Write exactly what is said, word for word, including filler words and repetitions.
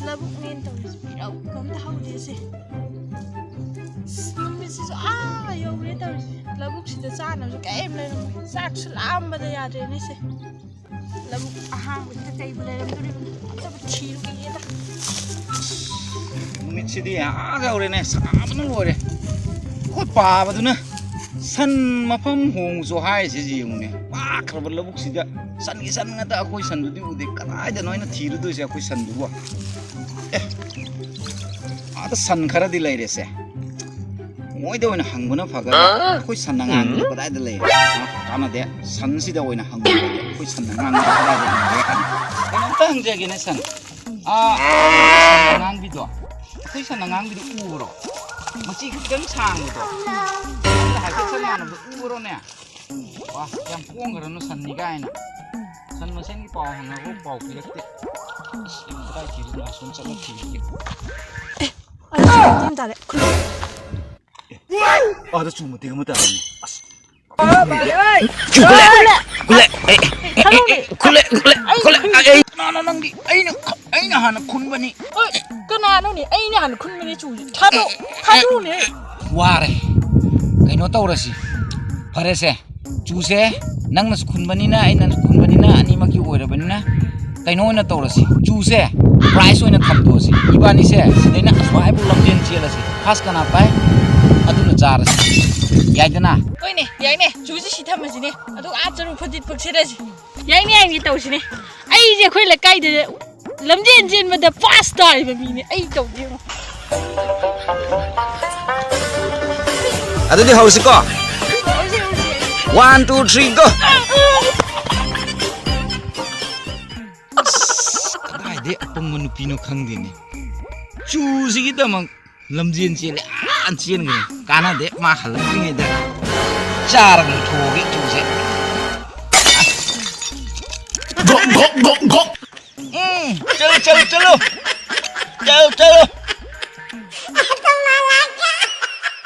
ꯂꯧꯕꯨꯛꯅꯦꯅ ꯇꯧꯔꯤꯁꯦ, ꯄꯤꯔꯧ ꯑꯝꯇ ꯍꯧꯗꯦꯁꯦ꯫ ꯑꯁ, ꯅꯨꯃꯤꯠꯁꯤꯁꯨ ꯑꯥ ꯌꯧꯔꯦ ꯇꯧꯔꯤꯁꯦ꯫ ꯂꯧꯕꯨꯛꯁꯤꯗ ꯆꯥꯅꯕꯁꯨ ꯀꯔꯤꯝ ꯂꯩꯔꯝꯃꯣꯏ꯫ ꯆꯥꯛꯁꯨ ꯂꯥꯝꯕꯗ ꯌꯥꯗ꯭ꯔꯦꯅꯦ ꯁꯦ꯫ ꯂꯧꯕꯨꯛ ꯑꯍꯥꯡꯕꯁꯤꯗ ꯀꯩꯕꯨ ꯂꯩꯔꯝꯗꯣꯔꯤꯕꯅꯣ? ꯑꯝꯇꯕꯨ ꯊꯤꯔꯨꯈꯤꯒꯦꯗ꯫ ꯅꯨꯃꯤꯠꯁꯤꯗꯤ ꯑꯥ ꯌꯧꯔꯦꯅꯦ, ꯁꯥꯕꯅ ꯂꯣꯏꯔꯦ꯫ ꯑꯩꯈꯣꯏ ꯄꯥꯕꯗꯨꯅ ꯁꯟ ꯃꯐꯝ ꯍꯣꯡꯉꯨꯁꯨ ꯍꯥꯏꯔꯤꯁꯦ ꯌꯦꯡꯉꯨꯅꯦ꯫ ꯄꯥꯛꯈ꯭ꯔꯕ ꯂꯧꯕꯨꯛꯁꯤꯗ ꯁꯟꯒꯤ ꯁꯟ ꯉꯥꯛꯇ꯫ ꯑꯩꯈꯣꯏ ꯁꯟꯗꯨꯗꯤ ꯎꯗꯦ꯫ ꯀꯗꯥꯏꯗꯅꯣ ꯑꯩꯅ ꯊꯤꯔꯨꯗꯣꯏꯁꯦ ꯑꯩꯈꯣꯏ ꯁꯟꯗꯨꯕꯨ? ꯑꯦ, ꯑꯥꯗ ꯁꯟ ꯈꯔꯗꯤ ꯂꯩꯔꯦꯁꯦ꯫ ꯃꯣꯏꯗ ꯑꯣꯏꯅ ꯍꯪꯕꯅ ꯐꯒꯗ꯭ꯔꯥ? ꯑꯩꯈꯣꯏ ꯁꯟ ꯑꯉꯥꯡꯗꯨ ꯀꯗꯥꯏꯗ ꯂꯩꯔꯦ? ꯑ, ꯀꯥꯟꯅꯗꯦ꯫ ꯁꯟꯁꯤꯗ ꯑꯣꯏꯅ ꯍꯪꯕꯅ ꯐꯒꯦ꯫ ꯑꯩꯈꯣꯏ ꯁꯟ ꯑꯉꯥꯡꯗꯨ ꯀꯗꯥꯏꯗ ꯂꯩꯔꯦ? ꯀꯩꯅꯣꯝꯇ ꯍꯪꯖꯒꯦꯅꯦ, ꯁꯟ꯫ ꯑ, ꯁꯟ ꯑꯉꯥꯡꯕꯤꯗꯣ, ꯑꯩꯈꯣꯏ ꯁꯟ ꯑꯉꯥꯡꯕꯤꯗꯣ ꯎꯕ꯭ꯔꯣ? ꯃꯆꯤ ꯈꯤꯇꯪ ꯁꯥꯡꯕꯗꯣ, ꯅꯪꯒ ꯍꯥꯏꯐꯦꯠ ꯁꯛ ꯃꯥꯟꯅꯕꯗꯣ ꯎꯕ꯭ꯔꯣꯅꯦ? ꯋꯥ, ꯌꯥꯝ ꯄꯣꯡꯈ꯭ꯔꯅꯨ ꯁꯟꯅꯤ ꯀꯥꯏꯅ꯫ ꯁꯟ ꯃꯁꯦꯟꯒꯤ ꯄꯥꯎ ꯍꯪꯉꯒ ꯄꯥꯎ ꯄꯤꯔꯛꯇꯦ꯫ ꯑꯁ, ꯀꯗꯥꯏ ꯊꯤꯔꯨꯅꯣ? ꯑꯁꯣꯝ ꯆꯠꯂ ꯊꯤꯔꯨꯒꯦ꯫ ꯑꯩ ꯁꯤꯗ ꯃꯇꯦꯡ ꯇꯥꯔꯦ꯫ ꯈꯨꯜꯂꯨ꯫ ꯑꯥꯗ ꯆꯨ ꯃꯇꯦꯛ ꯑꯃ ꯇꯥꯔꯝꯃꯦ꯫ ꯑꯁ꯫ ꯈꯨꯜꯂꯦ, ꯈꯨꯜꯂꯦ, ꯈꯨꯜꯂꯦ, ꯑꯦ, ꯑꯦ, ꯑꯦ, ꯈꯨꯜꯂꯦ, ꯈꯨꯜꯂꯦ, ꯈꯨꯜꯂꯦ꯫ ꯑꯩ, ꯀꯅꯥꯅꯣ ꯅꯪꯗꯤ? ꯑꯩꯅ, ꯑꯩꯅ ꯍꯥꯟꯅ ꯈꯨꯟꯕꯅꯤ꯫ ꯍꯣꯏ, ꯀꯅꯥꯅꯣꯅꯦ? ꯑꯩꯅ ꯍꯥꯟꯅ ꯈꯨꯟꯕꯅꯦ ꯆꯨꯁꯦ꯫ ꯊꯥꯗꯣꯛ, ꯊꯥꯗꯣꯛꯎꯅꯦ꯫ ꯋꯥꯔꯦ꯫ ꯀꯩꯅꯣ ꯇꯧꯔꯁꯤ꯫ ꯐꯔꯦꯁꯦ꯫ ꯆꯨꯁꯦ ꯅꯪꯅꯁꯨ ꯈꯨꯟꯕꯅꯤꯅ, ꯑꯩꯅꯁꯨ ꯈꯨꯟꯕꯅꯤꯅ, ꯑꯅꯤꯃꯛꯀꯤ ꯑꯣꯏꯔꯕꯅꯤꯅ ꯀꯩꯅꯣ ꯑꯣꯏꯅ ꯇꯧꯔꯁꯤ꯫ ꯆꯨꯁꯦ prize ꯑꯣꯏꯅ ꯈꯟꯗꯣꯛꯑꯁꯤ꯫ ꯏꯕꯥꯅꯤꯁꯦ ꯁꯤꯗꯩꯅ ꯑꯁ꯭ꯋꯥꯏꯕꯨ ꯂꯝꯖꯦꯟ ꯆꯦꯜꯂꯁꯤ꯫ First ꯀꯅꯥ ꯇꯥꯏ, ꯑꯗꯨꯅ ꯆꯥꯔꯁꯤ꯫ ꯌꯥꯏꯗꯅ? ꯍꯣꯏꯅꯦ, ꯌꯥꯏꯅꯦ꯫ ꯆꯨꯁꯦ ꯁꯤ ꯊꯝꯃꯁꯤꯅꯦ꯫ ꯑꯗꯨꯒ ꯑꯥ ꯆꯔꯨ ꯐꯗꯤꯠ ꯐꯛꯁꯤꯗꯁꯤ꯫ ꯌꯥꯏꯅꯦ, ꯌꯥꯏꯅꯦ, ꯇꯧꯁꯤꯅꯦ꯫ ꯑꯩꯁꯦ ꯑꯩꯈꯣꯏ ꯂꯩꯀꯥꯏꯗ ꯂꯝꯖꯦꯟ ꯆꯦꯟꯕꯗ first ꯇꯥꯔꯤꯕ ꯃꯤꯅꯦ꯫ ꯑꯩ ꯇꯧꯒꯦ ꯌꯦꯡꯉꯣ꯫ ꯑꯗꯨꯗꯤ ꯍꯧꯁꯤꯀꯣ꯫ ꯍꯧꯁꯤ, ꯍꯧꯁꯤ꯫ One, two, three, go! ꯑꯁ, ꯀꯗꯥꯏꯗꯩ ꯑꯄꯪꯕ ꯅꯨꯄꯤꯅꯣ ꯈꯪꯗꯦꯅꯦ꯫ ꯆꯨꯁꯤꯒꯤꯗꯃꯛ ꯂꯝꯖꯦꯟ ꯆꯦꯜꯂꯦ, ꯑꯥ ꯆꯦꯟꯈ꯭ꯔꯦ꯫ ꯀꯥꯟꯅꯗꯦ, ꯃꯥ ꯍꯜꯂꯛꯇ꯭ꯔꯤꯉꯩꯗ ꯆꯥꯔꯒ ꯂꯣꯏꯊꯣꯛꯑꯒꯦ ꯆꯨꯁꯦ꯫ ꯒꯣꯛ, ꯒꯣꯛ, ꯒꯣꯛ, ꯒꯣꯛ꯫ ꯎꯝ, ꯆꯠꯂꯨ, ꯆꯠꯂꯨ, ꯆꯠꯂꯨ꯫ ꯆꯠꯂꯨ, ꯆꯠꯂꯨ꯫